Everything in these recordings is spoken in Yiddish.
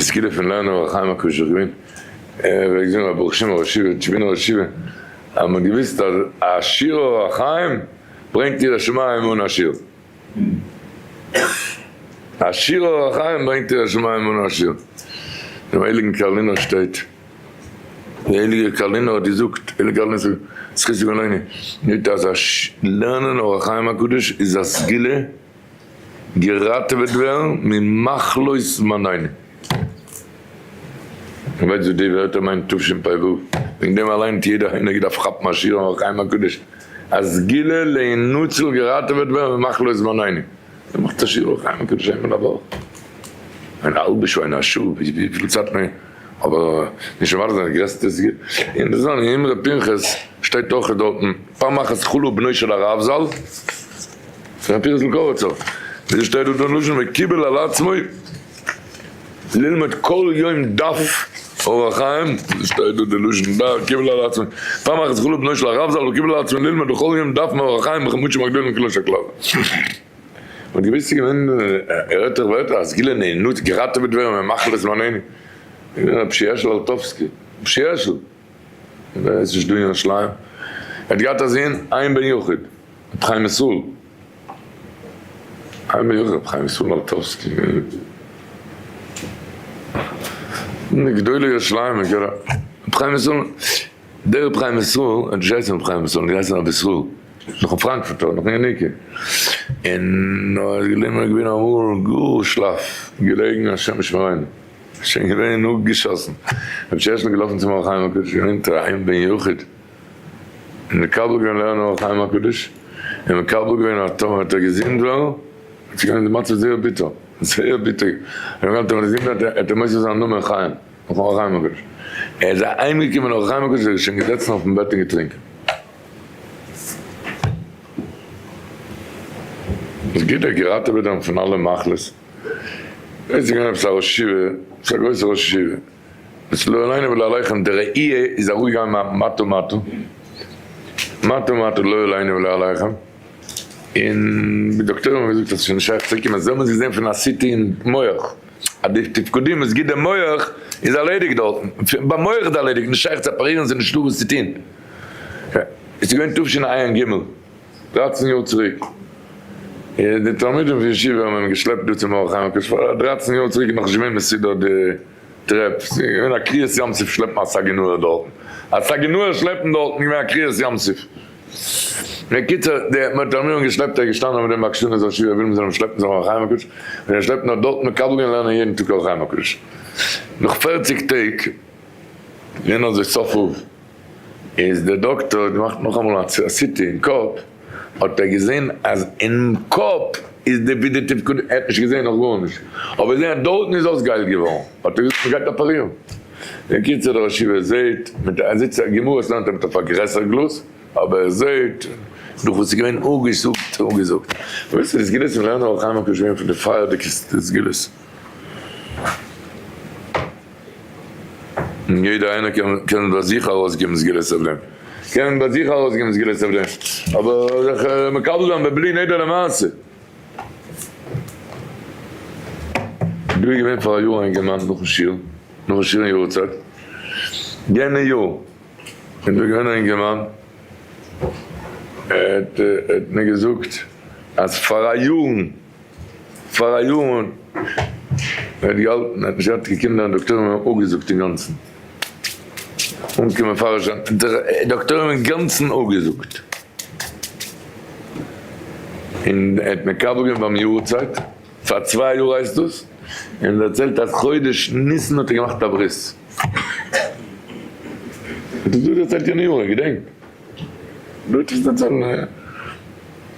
די סגולה פון לערנען אור החיים הקדוש איז געווען, ער האט געזאגט רבי ברוך שמעון ראש ישיבה, טשעבינער ראש ישיבה, אז מען האט געוואוסט אז א שיעור אור החיים ברענגט יראת שמים אן א שיעור. א שיעור אור החיים ברענגט יראת שמים אן א שיעור. דעם הייליגן קארלינער שטייט, דער הייליגער קארלינער האט געזאגט, הייליגער קארלינער זכותו יגן עלינו, זאגט אז א לערנען אור החיים הקדוש איז א סגולה געראטעוועט ווערן ממחלות זמנינו. און ווייסט וואס די ווערטער מיינט תשפ ו? וועגן דעם אליין האט יעדער איינער געדארפט כאפן א שיעור אור החיים הקדוש, א סגולה להינצל געראטעוועט ווערן ממחלות זמנינו. ווער מאכט א שיעור אור החיים הקדוש איינמאל א וואך? איין האלבע שעה איין א שעה וויפיל צייט מען אבער נישט מבטל זיין די גרעסטע סגולה. און דאס זאגן אין אמרי פנחס שטייט אויך דארטן פעם אחת חלו בנו של הרב זל. פון רבי פנחס'ל קאריצער, ווי שטייט דא דער לשון וקיבל על עצמו ללמוד כל יום דף אור החיים, ווי שטייט דא דער לשון דף קיבל על עצמו, פעם אחת חלו בנו של הרב זל וקיבל על עצמו ללמוד בכל יום דף מאור החיים בחמושים הגדולים כלא שקלב. מ'האט געוואוסט ס'איז געווען ערטער ווערטער אז סגולה נהנות געראטעוועט ווערן ממחלת זמנינו, רבי שיעשל אלטובסקי, רבי שיעשל. עס איז נישט דא אין ירושלים. ער האט געהאט א זון איין בן יחיד, רבי חיים ישראל. איין בן יחיד, רבי חיים ישראל אלטובסקי. מגדולי ירושלים, רבי חיים ישראל, דער רבי חיים ישראל האט נישט געהייסן רבי חיים ישראל, האט געהייסן רבי ישראל, נאכן פראנקפורטער, נאכן יניקה. און ער איז געווען אמאל גאר שלאף, געלעגן השם ישמרינו. שוין געווען אפגעשאסן. רבי ששון איז געלאפן צום אור החיים הקדוש געווען אינטער בן יחיד און מקבל געווען לערנען אור החיים הקדוש און מקבל געווען אז טאמער וועט ער געזונט ווערן איז געווען די מצב זייער ביטער זייער ביטער און ער האט געזאגט טאמער וועט ער מוסיף זיין נאמען חיים נאכן אור החיים הקדוש ער איז אהיימגעקומען אור החיים הקדוש ער איז שוין געזעצן אויפן בעט און געטרינקען. איז גוט ער געראטעוועט אים פון אלע מחלות. עס איז געווען עפעס א ראש ישיבה, עפעס א גרויסע ראש ישיבה, וואס לא עלינו ולא עליכם, די ראי' איז אראפגעגאנגען מטה מטה, מטה מטה לא עלינו ולא עליכם, און די דאקטוירים האבן געזאגט אז עס איז שוין נישט שייך צוריק קומען, זיי האבן עס געזען פון א CT אין מח, אז די תפקודים וואס גיט די מח איז ארלעדיגט דארטן, ביים מח איז ארלעדיגט, נישט שייך צו אפערירן, ס'איז נישטא וואס צו טון. עס איז געווען תשע"ג. דרייצן יאר צוריק, די תלמידים פון ישיבה האבן אים געשלעפט דא צום אור החיים הקדוש, פאר דרייצן יאר צוריק איז נאכנישט געווען מסודר די טרעפ, ס'איז געווען א קריעת ים סוף שלעפן א סגי נהור דארטן, א סגי נהור שלעפן דארטן איז געווען א קריעת ים סוף. בקיצור, די מ'האט תלמידים געשלעפט, ער איז געשטאנען מיט דעם בעקשנות ראש ישיבה וויל מ'זאל אים שלעפן צום אור החיים הקדוש, און ער שלעפט נאר דארט מקבל געווען לערנען יעדן טאג אור החיים הקדוש. נאך פערציג טעג, געווען אזוי סוף אב, איז דער דאקטאר האט געמאכט נאכאמאל א CT אין קאפ, האט ער געזען אז אין קאפ איז די ווי די תפקוד, ער האט נישט געזען נאך גארנישט, אבער געזען אז דארטן איז אויסגעהיילט געווארן, האט ער געזאגט מען גייט אפערירן. בקיצור דער ראש ישיבה זעט, מיט א זיצט א גמרא עס לערנט ער מיט א פארגרעסער גלאז, אבער ער זעט נאך וואס איז געווען אפגעזאגט אפגעזאגט. ווייסט די סגולות פון לערנען אור החיים הקדוש געווען פון די פייערדיגע סגולות. און יעדער איינער קען ביי זיך ארויסגעבן סגולות אויף דעם, קען ביי זיך ארויסגעבן סגולות אויף דעם, אבער זיך מקבל זיין בבלי נדר למעשה. דא איז געווען פאר א יאר א אינגערמאן נאכן שיעור, נאכן שיעור אין יארצייט, יענע יאר איז דא געווען א אינגערמאן, ער האט מיר געזאגט אז פאר א יארן, פאר א יאר ער האט געהאלטן ער האט נישט געהאט קיין קינדער און דאקטוירים האבן אפגעזאגט אינגאנצן אנקומען פאר ראש השנה די דאקטוירים האבן אינגאנצן אפגעזאגט און ער האט מקבל געווען ביים יארצייט פאר צוויי יאר הייסט דאס און דערציילט אז חודש ניסן האט ער געמאכט א ברית האט ער דא דערציילט יענע יאר איך געדענק. דארט איז דארט זיין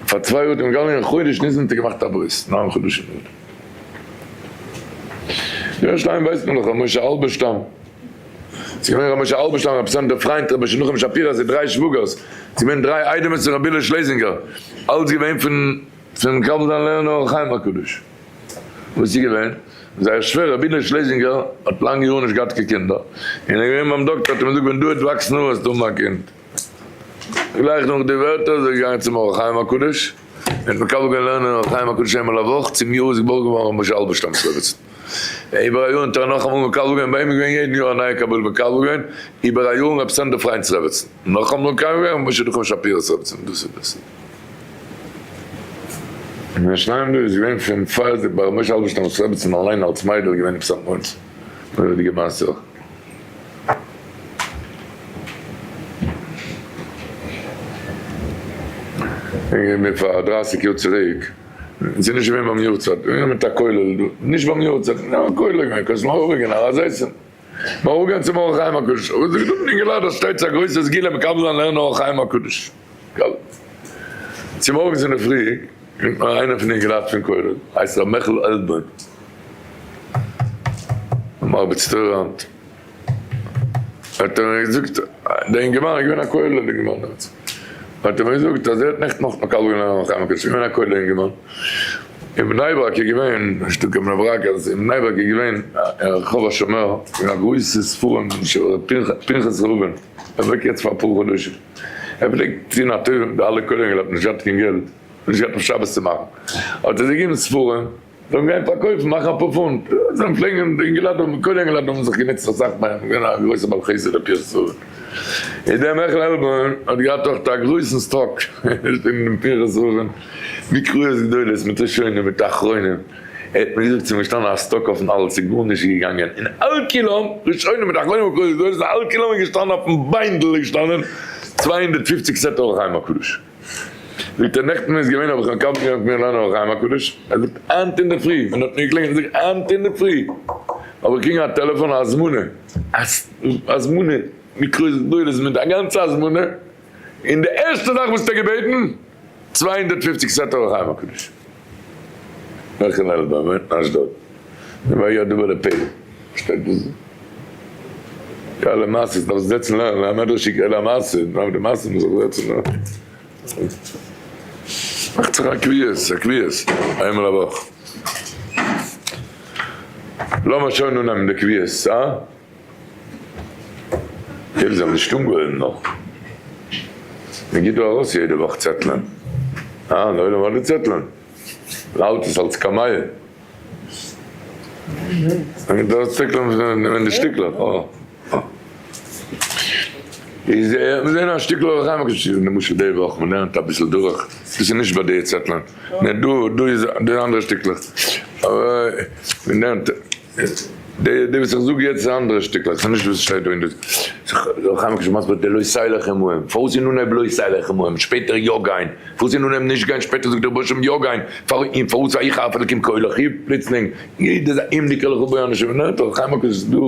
פאר צוויי יאר האט אים געגאנגען אין חודש ניסן האט ער געמאכט א ברית ניין חדשים נאכדעם. ירושלים ווייסט מען דאך ר' משה האלבערשטאם ס'איז געווען ר' משה האלבערשטאם ר' סענדער פריינד ר' משה נחום שפירא זיי דריי שוואגערס ס'איז געווען דריי איידעמעס פון ר' הלל שלעזינגער אלץ געווען פון פון מקבל זיין לערנען אור החיים הקדוש וואס איז געווען זייער שווער ר' הלל שלעזינגער האט לאנגע יארן נישט געהאט קיין קינדער און ער איז געווען ביים דאקטער האט אים געזאגט ווען דו וועסט וואקסן אן וועסטו האבן א קינד. גלייך נאך די ווערטער איז ער געגאנגען צום אור החיים הקדוש, און האט מקבל געווען לערנען אור החיים הקדוש איינמאל א וואך, צום יאר איז געבוירן געווארן ר' משה האלבערשטאם'ס רעבעצן. איבער א יאר האט ער נאכאמאל מקבל געווען, ביי אים איז געווען יעדן יאר א נייע קבלה מקבל געווען, איבער א יאר ר' סענדער פריינד'ס רעבעצן, נאכאמאל מקבל געווען ר' משה נחום שפירא'ס רעבעצן, דאס איז דאס. און השניים דא איז געווען פון פאר די ביי ר' משה האלבערשטאם'ס רעבעצן אליין אלס מיידל געווען עפעס א מורא'דיגע מעשה אויך. מיר פאר דרייסיג יאר צוריק, ס'איז נישט געווען ביים יארצייט, געווען מיט א כולל דא, נישט ביים יארצייט, נאר א כולל געווען, קודם ארויפגיין הר הזיתים, ארויפגיין צום אור החיים הקדוש, אבער זאגט דארטן אינגעלייט אז שטייט צו א גרויסע סגולה מקבל זיין לערנען אור החיים הקדוש, צומארגנס אינדערפרי קומט מיר איינער פון די אינגעלייט פון כולל, הייסט ר' מעכל עלבוים, א מרביץ תורה היינט. האט ער מיר געזאגט, דער אינגערמאן איז געווען א כולל אינגערמאן דעמאלטס, האט ער מיר געזאגט אז ער האט נעכטן אויך מקבל געווען אור החיים הקדוש, איז געווען א כולל אינגערמאן, אין בני ברק איז געווען, נישטא קיין בני ברק, אז אין בני ברק איז געווען אין רחוב השומר, געווען א גרויסע ספרים פנחס ראובן, ער אוועק יעצט פאר אפאר חדשים, ער פלעגט טון א טובה מיט די אלע כולל אינגעלייט, נישט געהאט קיין געלט, נישט געהאט אויף שבת צו מאכן, האט ער זיי געגעבן ספרים. זאלן גיין פארקויפן מאכן אפאר פונט, זיי פלעגן די אינגעלייט האבן כולל אינגעלייט האבן זיך גענוצט אסאך ביי אים, געווען א גרויסער בעל חסד ר' פנחס ראובן, איז דער מעכל עלבוים האט געהאט אויך א גרויסן סטאק פון דעם פנחס ראובן, מקראות גדולות מיט ראשונים מיט אחרונים, ער האט מיר געזאגט ס'איז מיר געשטאנען א סטאק אויפן האלז ס'איז גארנישט געגאנגען, און על כולם ראשונים מיט אחרונים מקראות גדולות און על כולם איז געשטאנען אויפן ביינדל איז געשטאנען 250 סעט אור החיים הקדוש. זאגט ער נעכטן איז געווען האב איך מקבל געווען אויף מיר לערנען אור החיים הקדוש, ער זאגט היינט אינדערפרי ווען ער האט מיר געקלינגען, זאגט ער היינט אינדערפרי האב איך געקריגן א טעלעפאן א הזמנה, א הזמנה מקראות גדולות מיט א גאנצע הזמנה, און די ערשטע זאך וואס האט ער געבעטן 250 סעט אור החיים הקדוש. וועלכע לילה ביי ווען? אשדוד. ויהי הדבר לפה. שטייט דאס דא. יא למעשה דארף זיך זעצן לערנען א מדרש אלא מעשה, נאר די מעשה מוז זיך זעצן לערנען. מאכט זיך א קביעות, א קביעות, איינמאל א וואך. לאמיר שוין אנהייבן די קביעות, הא? כאילו זיי האבן נישט אנגעהויבן נאך. מען גיבט דא ארויס יעדע וואך צעטלען. אה, די עולם האט די צעטלען. מען האלט עס אלס קמיע. מען גיבט ארויס צעטלען פון די שטיקלעך. אה. איז מיר זעהן א שטיקל אור החיים הקדוש למשל די וואך מען לערנט אביסל דורך. דאס איז נישט ביי די צעטלען. נאר דא דא איז די אנדערע שטיקלעך. אבער מען לערנט. די וואס איך זאג יעצט איז אנדערע שטיקלעך, ס'איז נישט וואס שטייט דא אין די אור החיים הקדוש מסביר די לא תלך עמהם, פארוואס אין אנהייב לא תלך עמהם, שפעטער יא גיין, פארוואס אין אנהייב נישט גיין, שפעטער זאגט דער רבוש ע יא גיין, און פארוואס ויחר אף אלקים כי אחיו פלוצלינג, יעדע זאך אם נקרא לך בו אנשים, ניין אור החיים הקדוש איז דא,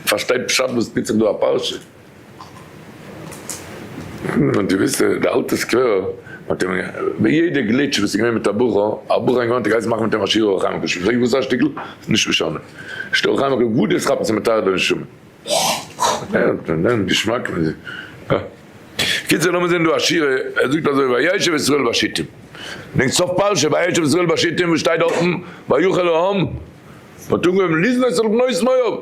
פארשטייט פשט וואס טוט זיך דא א פרשה. און דו ווייסט די אלטע סקווער האט אים ביי יעדע glitch וואס איז געווען מיט א בחור, א בחור אינגערמאן האט געהייסן מאכן מיט אים א שיעור אור החיים הקדוש, פרעג וואס איז א שטיקל? נישט משנה, שטעל אור החיים הקדוש וואו דו כאפן ס'איז מטהר די נשמה. געשמאק. קיצור לאמיר זען דא א שורה, ער זאגט אזוי וישב ישראל בשיטים, דענק סוף פרשה וישב ישראל בשיטים וואס שטייט דארטן ויחל העם, מ'האט אנגעהויבן לזנות על בנות מואב.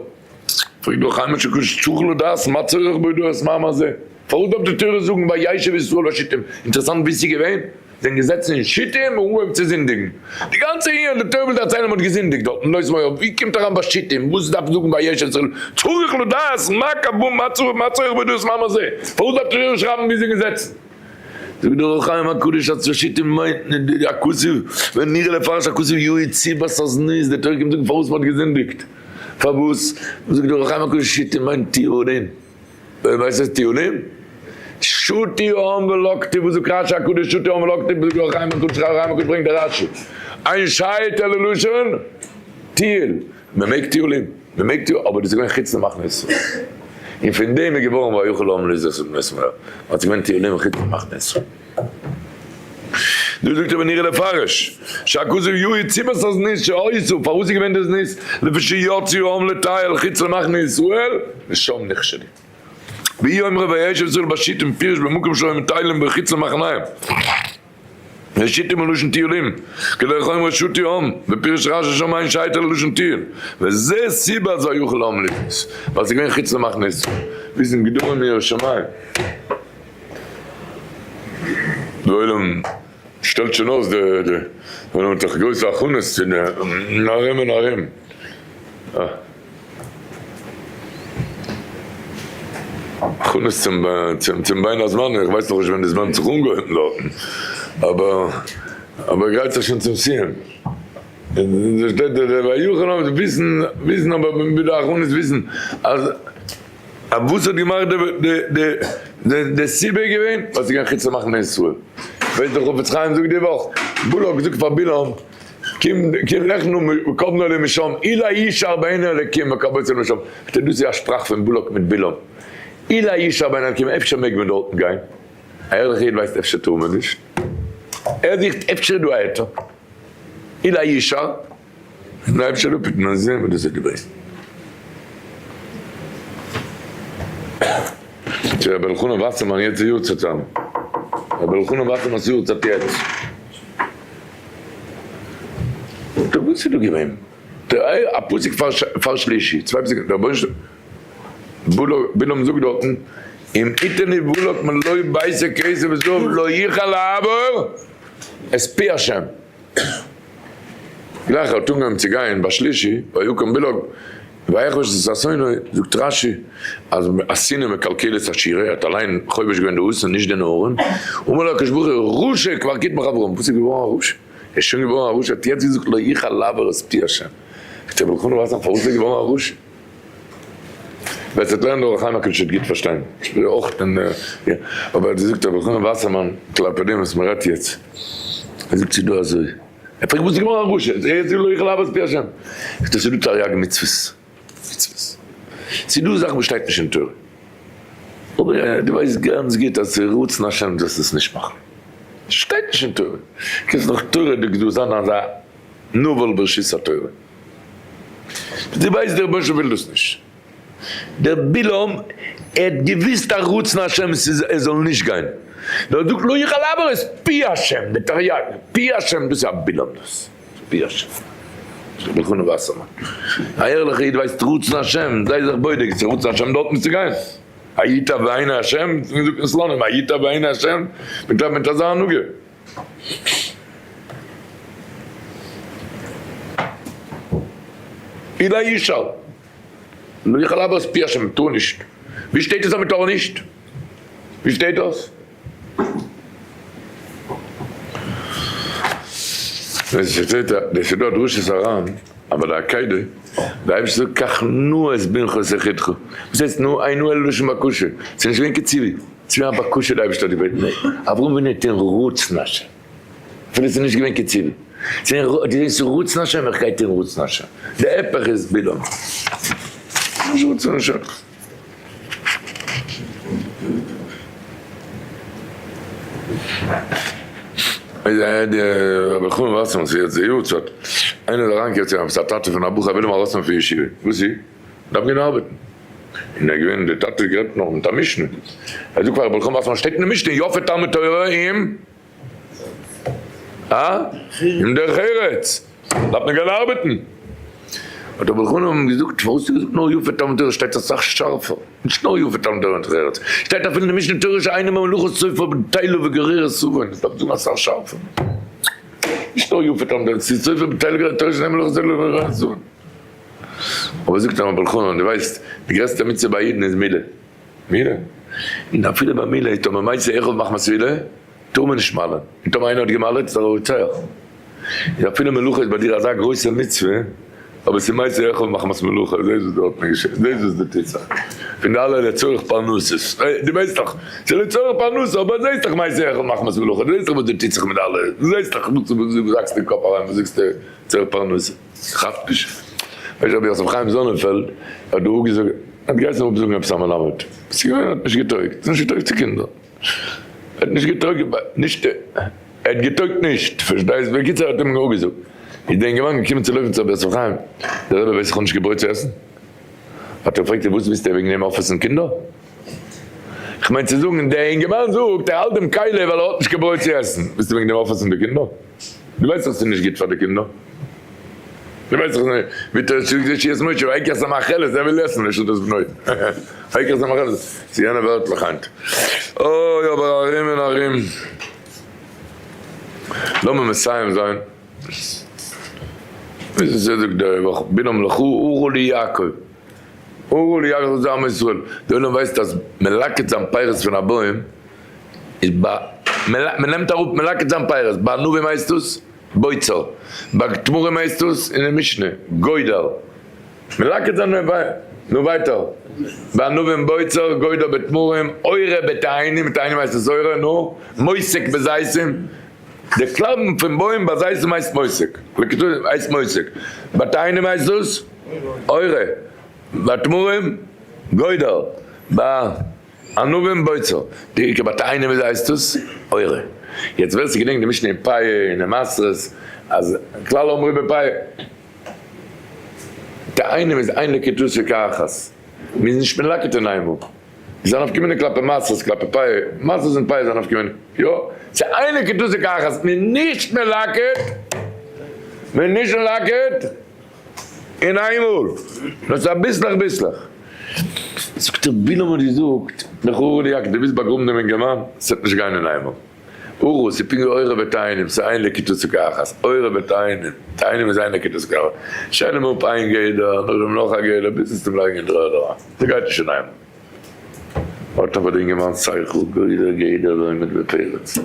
פרעגט דאך חיים משה קוש צריך לדעת מה צורך בהודאת מאמר זה, פארוואס דארף די תורה זאגן וישב ישראל בשיטים, אינטערעסאנט ווי ס'איז געווען, זענען געזעצן אין שיטים און אנגעהויבן צו זינדיגן, די גאנצע ענין די תורה וויל דערציילן מ'האט געזינדיגט דארט אין לויז מואב, ווי קומט אריין בשיטים, וואס דארף זאגן וישב ישראל, צריך לדעת מה קבו מה צורך מה צורך בהודאת מאמר זה, פארוואס דארף די תורה שרייבן ווי זיי זענען געזעצן. זאגט דער אור החיים הקדוש אז בשיטים מיינט נישט הכתוב, ונראה לפרש הכתוב יועץ סיבת הזנות, די תורה קומט זאגן פארוואס מ'האט געזינדיגט. פארוואס זאגט דער אור החיים הקדוש שיטים מיינט טיעונים? ווער ווייסט וואס טיעונים? שטו העם ולקטו, וואס זאגט רשי הקדוש שטו העם ולקטו, זאגט דער אור החיים הקדוש, אור החיים הקדוש ברענגט דער רשי, אין שייט אלא לשון טיול, מען מעג טיולים, מען מעג טיול, אבער דאס איז געווען חוץ למחנה ישראל, און פון דעם איז געווארן ויחל העם לזנות בנות מואב, ווייל ס'איז געווען טיולים חוץ למחנה ישראל. דא זאגט ער ונראה לפרש שהכתוב יאיר ציבת הזנות שהיתה, פארוואס איז געווען די זנות? לפי שיצאו העם לטייל חוץ למחנה ישראל ושם נכשלו. ואי אמרי וישב ישראל בשיטים פירש במקום שהיו מטיילים בו חוץ למחניהם. ושיטים מלשון טיולים, כדרך אומרה שוטי העם, ופירש רשי שם אין שייטה ללשון טיול. וזה סיבת ויחל העם לזנות, ווייל ס'איז געווען חוץ למחנה ישראל. ווי ס'איז גדרים מיראת שמים. די עולם שטעלט שוין אויס די די עולם האט דאך גרויסע הכנות צו די ארום און ארום. אה. הכנות צום צום בין הזמנים, איך ווייס נאכנישט ווען די זמן האט זיך אנגעהויבן דארטן, אבער אבער גרייט זיך שוין צום סיום. און דא שטייט דער ויחל האבן וויסן וויסן אבער מיט די הכנות וויסן אז אז וואס האט געמאכט די די די די סיבה איז געווען ווייל ס'איז געווען חוץ למחנה ישראל. ווייסט דער חפץ חיים זאגט די וואך, בלק זאגט פאר בלעם, קום קום לך נא וקום נא לי משם אולי ישר בעיני אלקים וקבץ אל משם. זאגט ער דאס איז א שפראך פון בלק מיט בלעם. אולי ישר בעיני אלקים אפשר מעג מען דארטן גיין. א ערליכע איד ווייסט אפשר טאר מען נישט. ער זוכט אפשר איז דא א היתר. אולי ישר. בלייב שוין אפ מיטן זען וואס דאס איז געווען. צו רבי אלחנן וואסערמאן יעצט איז יארצייט זיינע. רבי אלחנן וואסערמאן'ס יארצייט יעצט. טא וואס איז דא געווען? א פסוק פאר שלישי, צוויי פסוקים, דער רבונו של בלעם זאגט דארטן, אם יתן לי בלק מלא ביתו כסף וזהב לא יוכל לעבור את פי השם. גלייך ער האט אנגעהויבן צו גיין בשלישי, ויקום בלק ויחבוש את אתונו, זאגט רש"י אז השנאה מקלקלת השורה, ער האט אליין חובש געווען די אתון נישט די נערים, אמר לו הקדוש ברוך הוא רשע כבר קדמך אברהם, וואס איז געווארן א רשע? ער איז שוין געווארן א רשע, האט יעצט געזאגט לא יוכל לעבור את פי השם, זאגט רבי אלחנן וואסער פארוואס איז ער געווארן א רשע? ווער ס'האט לערנט אור החיים הקדוש וועט גוט פארשטיין, אויך אין יא, אבער ער זאגט רבי אלחנן וואסערמאן כלפי דעם וואס מ'רעדט יעצט, ער זאגט ס'איז דא אזוי, ער פרעגט וואס איז געווארן א רשע, ער איז לא יוכל לעבור את פי השם, זאגט ער ס'איז דא תרי"ג מצוות, מצוות, ס'איז דא זאכן וואס שטייט נישט אין תורה, אבער דו ווייסט גאנץ גוט אז ס'איז רצון השם זאלסט עס נישט מאכן, ס'שטייט נישט אין תורה, קענסט נאך תורה'דיג דא זיין אזא נבל ברשות התורה. דו ווייסט דער רבונו של עולם וויל דאס נישט. דער בלעם ער האט געוויסט א רצון השם ס'איז ער זאל נישט גיין. נאר ער זאגט לא יוכל לעבור את פי השם, די תרי"ג, פי השם דאס איז א בלעם דאס, פי השם. רבי אלחנן וואסערמאן, א ערליכע איד ווייסט רצון השם, זיי זיך בודק צו רצון השם דארטן צו גיין. היית בעיני השם, ווי זאגט אין סלאנים, היית בעיני השם, מיט אזא הנהגה. אולי ישאל, נו איך אליין וואס פי השם מ'טאר נישט, ווי שטייט עס אז מ'טאר נישט? ווי שטייט דאס? דאס איז דא דרשת הר"ן, אבער די עקידה, די אייבערשטער זאגט קח נא את בנך את יחידך, וואס הייסט נא? אינו אלא לשון בקשה, ס'איז נישט געווען קיין ציווי. צו א בקשה די אייבערשטער האט געבעטן אברהם אבינו טון רצון השם, אפילו עס איז נישט געווען קיין ציווי, האט געזען ס'איז רצון השם איך גיי טון רצון השם, די הפך איז בלעם, נישט רצון השם. רבי אלחנן וואסערמאן ס'איז יעצט די יארצייט, איינער איז אריינגעקומען צו אים, ס'איז א טאטע פון א בחור ער וויל אים ארויסנעמען פון ישיבה, וואס איז? דארף גיין ארבעטן. און ער איז געווען, דער טאטע האט גערעדט נאך מיט א משנה. ער זאגט פאר רבי אלחנן וואסערמאן, שטייט אין די משנה, יפה תלמוד תורה עם אה? עם דרך ארץ. דארף מען גיין ארבעטן. האט רבי אלחנן אים געזאגט, פארוואס האסטו געזאגט נאר יפה תלמוד תורה, שטייט אסאך שארפער. נישט נאר יפה תלמוד תורה עם דרך ארץ. שטייט אפילו אין די משנה תורה שאינה מלאכה סופה בטלה וגוררת עוון. דאס דארף זאגן אסאך שארפער. נישט נאר יפה תלמוד תורה, ס'איז סופה בטלה וגוררת תורה שאינה מלאכה סופה וגוררת עוון. אבער זאגט אים רבי אלחנן, דו ווייסט, די גרעסטע מצוה ביי אידן איז מילה. מילה? און אפילו ביי מילה, טאמער מעשה אחיו מחמת מילה, טאר מען נישט מל'ען. און טאמער איינער האט גע'מל'עט, איז ער א רוצח. איז אפילו מלאכה איז ביי דיר אזא גרויסע מצוה, אבער ס'איז מעשה אחיו מחמת מלאכה, זעהסט וואס דא האט מען געשען, זעהסט וואס דא טוט זיך. פון די אלע לצורך פרנסות, דו ווייסט דאך, ס'איז לצורך פרנסה, אבער זעהסט דאך מעשה אחיו מחמת מלאכה, זעהסט דאך וואס דא טוט זיך מיט די אלע, זעהסט דאך, וואס האקסטו אין קאפ אריין, וואס זאגסטו לצורך פרנסה. כאפט נישט. ווייסט רבי יוסף חיים זאנענפעלד האט דא אפגעזאגט, האט געהייסן אפזאגן עפעס א מלמד, ס'איז געווען האט נישט געטויגט, ס'איז נישט געטויגט צו קינדער, האט נישט געטויגט נישט, ער האט געטויגט נישט, פארשטייסט, בקיצור האט אים אפגעזאגט, איז דער אינגערמאן געקומען צו לויפן צו רבי יוסף חיים, דער רבי ווייסט איך האב נישט קיין ברויט צו עסן, האט ער געפרעגט וואס ווילסטו וועגן דעם אויפעסן קינדער? כ'מיין צו זאגן, דער אינגערמאן זאגט ער האלט דעם כלי ווייל ער האט נישט קיין ברויט צו עסן, ווילסטו וועגן דעם אויפעסן די קינדער? דו ווייסט דאך ס'איז נישט גוט פאר די קינדער. דו ווייסט דאך ווי דער זאגט די שיעת משה ויקח את המאכלת ער וויל עסן נישט דאס בנוי ויקח את המאכלת ס'איז יענע ווערטלעך היינט. אוי אבער ארום און ארום. לאמיר מסיים זיין. וויאזוי זאגט די וואך בלעם לכו אורו ליעקב, אורו ליעקב זאגט עם ישראל, די עולם ווייסט אז מלקט זיין פירות פון א בוים איז ביי מען נעמט אראפ מלקט זיין פירות, ביי ענבים הייסט עס בוצר, ביי תמרים הייסט עס אין די משנה גודר, מלקט זיין נו ווייטער, ביי ענבים בוצר, גודר בתמרים, עורה בתאנים, תאנים הייסט עס עורה, נו, מוסק בזיתים. די קלאפן פון בוים ביי זיתים הייסט מוסק, בקיצור הייסט מוסק, ביי תאנים הייסט דאס עורה, ביי תמרים גודר, ביי ענבים בוצר, די עיקר ביי תאנים וויאזוי הייסט דאס? עורה. יעצט ווער ס'געדענקט די משנה אין פאה און אין מעשרות אז כלל אומרים בפאה תאנים איז אין לקיטתו כאחת, מ'איז נישט מלקט אינאיינמאל. איז א נפקא מינה כלפי מעשרות כלפי פאה, מעשרות און פאה איז א נפקא מינה, יא, ס'איז איינע כתוסי כאחת, מ'איז נישט מלקט, מ'איז נישט מלקט אין איינמאל, נאר ס'איז אביסלעך ביסלעך. זאגט ער, בלעם האט געזאגט, לך אורו ליעקב, דו ווילסט באגראבן דעם אינגערמאן, ס'וועט נישט גיין אין איינמאל. אורו, ס'איז פונקט ווי עורה ותאנים, ס'איז איין לקיטת כאחת, עורה ותאנים, תאנים איז איין לקיטת כאחת, שיין אים אפ איין גדר, נאכדעם נאך א גדר, ביז עס צום לייגן אין דר'ערד אריין. ס'גייט נישט אין איינמאל. האט אבער די אינגערמאן שכל גדר גדר ועומד בפרץ.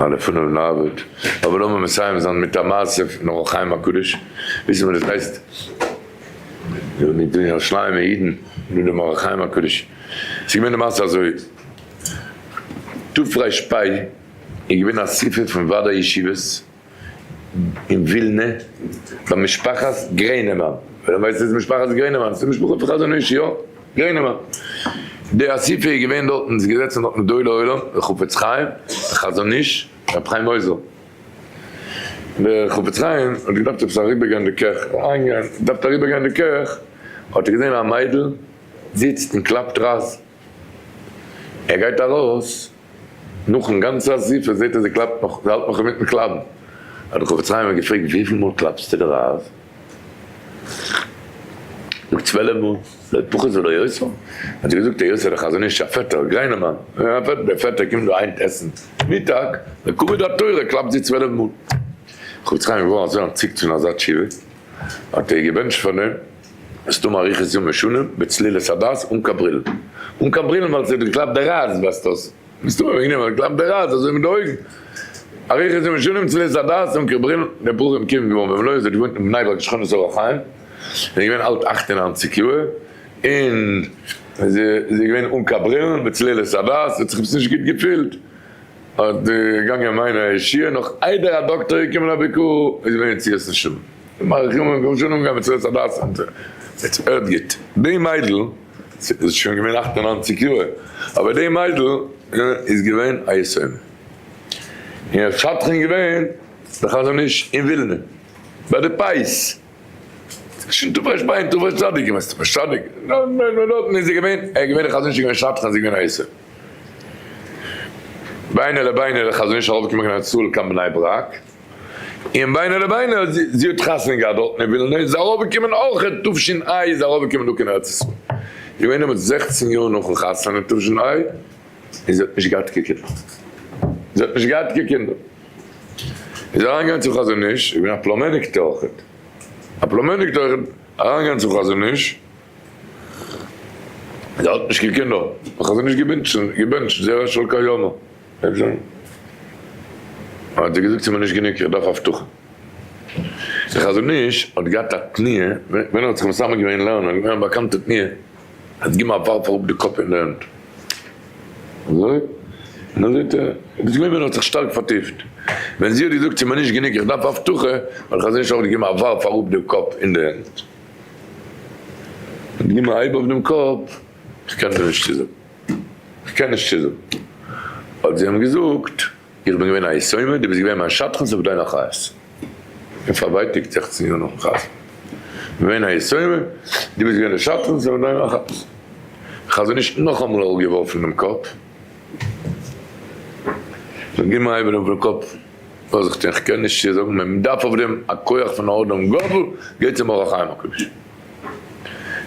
אלע פונעם נעבד. אבער לאמיר מסיים זיין מיט א מעשה פון אור החיים הקדוש. וויסן וואס דאס הייסט? מיט די ירושלימ'ע אידן מיט דעם אור החיים הקדוש. ס'איז געווען די מעשה אזוי. תרפ איז געווען אסיפה פון ועד הישיבות. אין ווילנע ביי משפחת גרענעמאן, ווער ווייסט איז משפחת גרענעמאן? ס'איז משפחה פון חזון איש, יא? גרענעמאן. די אסיפה איז געווען דארטן, איז געזעצן דארטן גדולי עולם, דער חפץ חיים, דער חזון איש, רבי חיים עוזר. דער חפץ חיים האט געדארפט עפעס אריבערגיין די קעך, אריינגיין, געדארפט אריבערגיין די קעך, האט ער געזען א מיידל זיצט און קלאפט רייז. ער גייט ארויס, נאכן גאנצע אסיפה זעט ער זי קלאפט נאך, זי האלט נאך אינמיטן קלאפן, האט דער חפץ חיים אים געפרעגט וויפיל מאל קלאפסטו די רב? זאגט 12 מאל, לא פחות ולא יותר, האט ער געזאגט היות דער חזון איש א פעטער, גריינעמאן, א פעטער, דער פעטער קומט דא היינט עסן מיטאג, לכבוד התורה קלאפט זי 12 מאל. חפץ חיים איז געווארן אזוי אנטציקט פון אזא תשובה, האט ער געבענטשט פאר דעם, מסתמא אריכות ימים ושנים, בצלילות הדעת, אן קיין ברילן. אן קיין ברילן ווייל ס'האט געקלאפט די רייז, ווייסט אויס. מסתמא וועגן דעם ווייל געקלאפט די רייז אזוי מיט די אויגן. אריכות ימים ושנים, בצלילות הדעת, אן קיין ברילן. דער בחור איז מקוים געווארן במלואו, זי האט געוואוינט אין בני ברק שכונת אור החיים, זי איז געווען אלט 98 יאהר, און זי איז געווען אן קיין ברילן, בצלילות הדעת, זי האט זיך עפעס נישט גוט געפילט, האט געגאנגען מעיין הישועה, נאך איידער א דאקטער איז געקומען א ביקור, איז געווען יציאת נשמה. מאריכים ימים ושנים גם בצלילות הדעת, יעצט הערט גוט, די מיידל, ס'איז שוין געווען 98 יאר, אבער די מיידל איז געווען א יתומה, און איר שדכן געווען דער חזון איש אין ווילנע, ביי די פייס, שוין תרפ תרצ, ווייסט תרצ, דארטן איז ער געווען, ער איז געווען דער חזון איש איז געווען שדכן, זי איז געווען א יתומה. ביינער לביינער דער חזון איש ארויפגעקומען קיין ארץ ישראל קיין בני ברק, און ביינער לביינער זי האט חתונה געהאט דארטן אין ווילנע, איז ארויפגעקומען אויך אין תש ע איז ארויפגעקומען דא קיין ארץ ישראל, איז געווען דעמאלטס 16 יאר נאכן חתונה תש ע, און זי האט נישט געהאט קיין קינדער, זי האט נישט געהאט קיין קינדער, איז אריינגעגאנגען צום חזון איש, איז געווען א פלומעניקטע אויכעט, א פלומעניקטע אויכעט, אריינגעגאנגען צום חזון איש, זי האט נישט קיין קינדער, דער חזון איש געבענטשט, געבענטשט זרע של קיימא. האט זי געזאגט ס'איז מיר נישט גענוג איך דארף הבטחה. דער חזון איש האט געהאט א תנועה ווען ער האט זיך מסיים געווען לערנען, געווען א באקאנטע תנועה, ער האט געגעבן א ווארף אראפ די קאפ אין די הענט אזוי, און אזוי האט ער, דאס איז געווען ווען ער האט זיך שטארק פארטיפט. ווען זי האט געזאגט ס'איז מיר נישט גענוג איך דארף הבטחה, האט דער חזון איש אויך געגעבן א ווארף אראפ די קאפ אין די הענט. האט געגעבן א הייב אויף דעם קאפ, איך קען דיר נישט צוזאגן. כ'קען נישט צוזאגן. האט זי אים געזאגט, איך בין געווען א יתומה, דו ביסט געווען מיין שדכן ס'איז דיין אחריות. און פארווייטיגט 16 יאר נאכן חתונה. געווען א יתומה, דו ביסט געווען די שדכן ס'איז דיין אחריות. כ'האב זי נישט נאכאמאל אראפגעווארפן דעם קאפ. זאג גיב מיר אייבער אויפן קאפ. וואס זאגט איר? כ'קען נישט צוזאגן, מען דארף אויף דעם א כח פון א אדם גדול, גיי צום אור החיים הקדוש.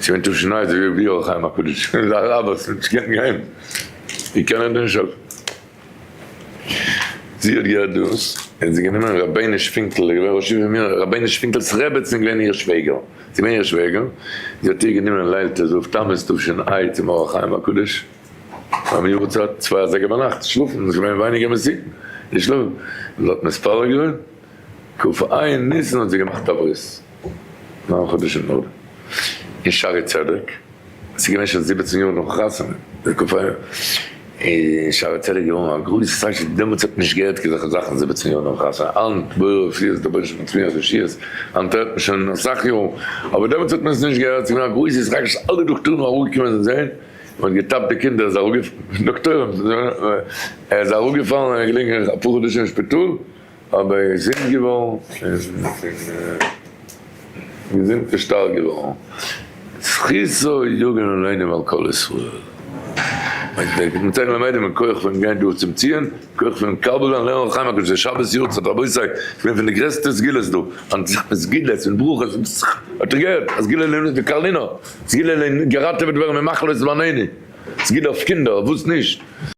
ס'געווען תשנ א, אזוי ווי אור החיים הקדוש, איז א רב וואס נישט קען גיין, ווי קען ער דען נישט העלפן? זי האט געהערט דאס. האט זי גענומען ר' בייניש פינקל, איז געווען ראש ישיבה אין מיר, ר' בייניש פינקל'ס רעבעצין איז געווען איר שוועגער, זי איז געווען איר שוועגער, זי האט איר גענומען ליל ט"ז תמוז תש"ע צום אור החיים הקדוש, ביים יארצייט, 2 אזייגער ביינאכט, שלאפן, איז געווען ווייניגער מסוכן, געשלאפן, און דארט מתפלל געווען, כ"ע ניסן האט זי געמאכט א ברית, 9 חדשים נאכדעם, אין שערי צדק. ס'איז געווען שוין 17 יאר נאכן חתונה, די תקופה איז שערי צדק געווארן א גרויסע צייט, דעמאלטס האט מען נישט געהערט אזעלכע זאכן 17 יאר נאכן חתונה, היינט בורא רפואות דער בוש מצמיח ישועות, היינט הערט מען שוין אסאך יארן, אבער דעמאלטס האט מען עס נישט געהערט, ס'איז געווען א גרויסע התרגשות, אלע דאקטוירים אראפגעקומען זיי זעהן, מען האט געטאפט די קינדער, ער איז אראפגעפאלן, דאקטוירים, ער איז אראפגעפאלן און געלעגן אפאר חדשים אין שפיטאל. אבער געזונט געווארן און געזונט און שטארק געווארן, זכותו יגן עלינו ועל כל ישראל. מ'טען למדים אין כח פון גיין דא צום ציון, כח פון מקבל זיין לערנען אור החיים הקדוש, די שבת יארצייט, רבותי, איך בין פון די גרעסטע סגולות דא, היינט זיך מיט סגולות און ברכות, האט איר געהערט? א סגולה לערנען די קארלינער, סגולה לערנען געראטעוועט ווערן ממחלות בנינו, סגולה אויף קינדער, וואס נישט?